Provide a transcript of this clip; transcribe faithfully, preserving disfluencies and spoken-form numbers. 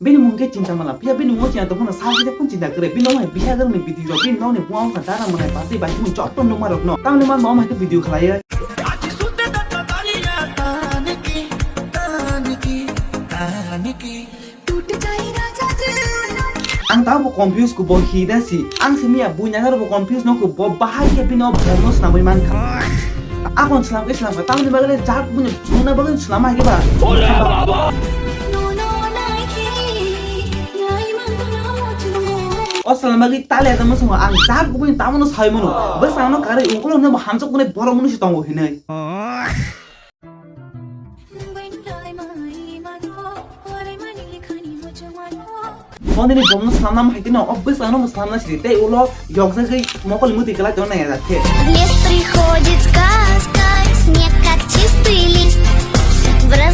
Bini mung khe chinta mala, phiya bini mung chinta tongphano sa khe phun chinta kwrwi. Bini nokni bisagrani bidi rok, bini nokni buma wngkha dara manai, basi bai mung chotto nukma rokno. Tamni man mama khe video khlaiya. Ang tamo bo confuse ko bo hida si. Ang simi ya bunya ngar bo confuse no ko bo bahai khe bino bomno snamwi mankha. Akon slam ke slam ka tamni bagale jat bunya suna bagale slam hai ba. O slam bagwi tale ta musungo ang jat bunya tamono sai mono. Bas ano kare ungkolo ne bo hamsok kone borok munu si tongo hinai. Monini bomno slamna hai tino o bwsano bo slamna sidi tei ulo yokjagwi mokol muti kwlai tongna ya khe. В лес приходит сказка, снег как чистый лист. В раз-